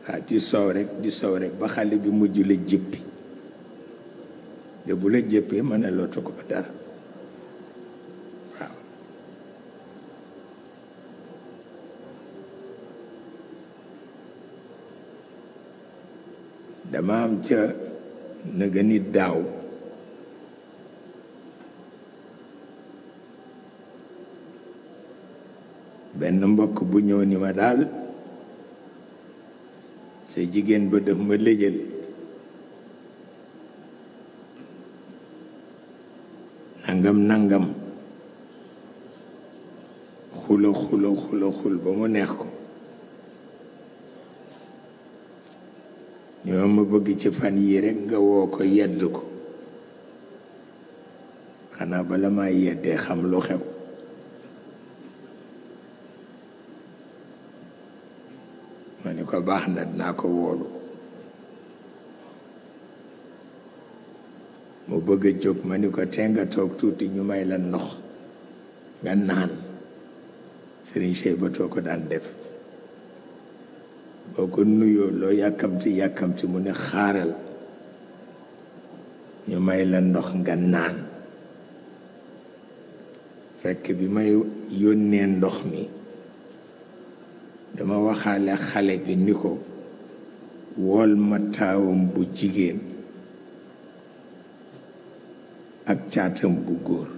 waaw di soow rek ba xale bi mujj la jëppi de bu la jëppee mën a lootu ko dara waaw dama am ca nëga ni daaw benn mbokk bu ñëw ni ma daal sa jigéen ba def ma lëjal nangam xul ba mu neex ko ñoo ma bëgg ci fan yii rekk nga woo ko yedd ko xanaa bala maa yeddee xam lu xew ma ni ko baax na dinaa ko woolu mu bëgg a jóg ma ni ko tee nga toog tuuti ñu may la ndox nga naan Sëriñ Cheikh ba too ko daan def boo ko nuyoo loo yàkkamti mu ne xaaral ñu may la ndox nga naan fekk bi may yónnee ndox mi dama waxaale xale bi ni ko wool ma taawam bu jigéen ak caatam bu góor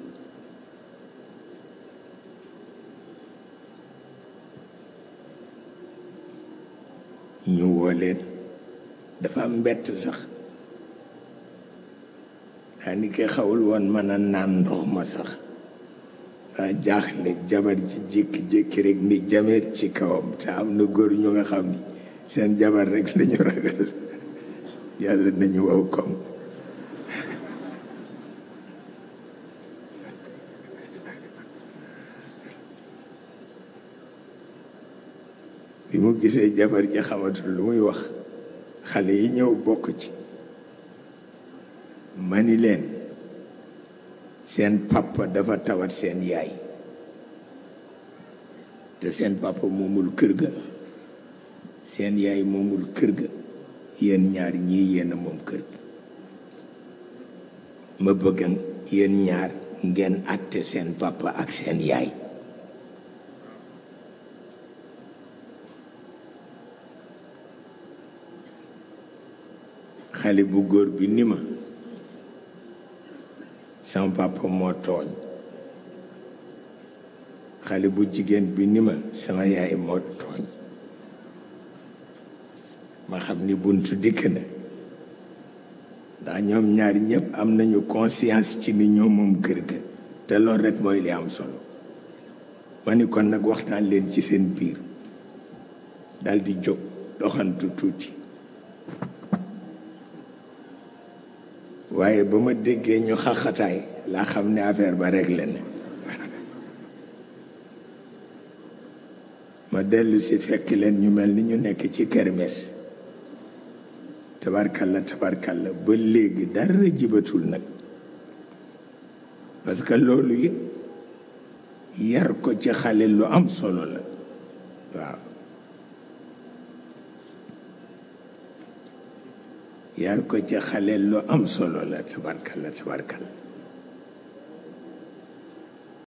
ñu woo leen dafa am mbett sax daa ni ke xawul woon mën a naan ndox ma sax daa jaaxle jabar ji jékki-jékki rek ni jameet ci kawam te am na góor ñu nga xam ni seen jabar rek lañu ragal yàlla nañu waw koŋ bi mu gisee jabar ji xamatul lu muy wax xale yi ñëw bokk ci mani leen seen papa dafa tawat seen yaay te seen papa moomul kër ga seen yaay moomul kër ga yéen ñaar ñii yéen a moom kër ga ma bëgg yéen ñaar ngeen àtte seen papa ak seen yaay xale bu góor bi ni ma sama papa moo tooñ xale bu jigéen bi ni ma sama yaay moo tooñ ma xam ni buntu dikk na ndax ñoom ñaari ñëpp am nañu conscience ci ni ñoom moom kër ga te loolu rek mooy li am solo ma ni kon nag waxtaan leen ci seen biir dal di jóg doxantu tuuti waaye ba ma déggee ñu xaxataay laa xam ne affaire ba réglé na ma dellu si fekk leen ñu mel ni ñu nekk ci kermesse tabarkalla ba léegi dara jibatul nag parce que loolu it yar ko ci xale lu am solo la waaw yar ko ci xale lu am solo la tabarkalla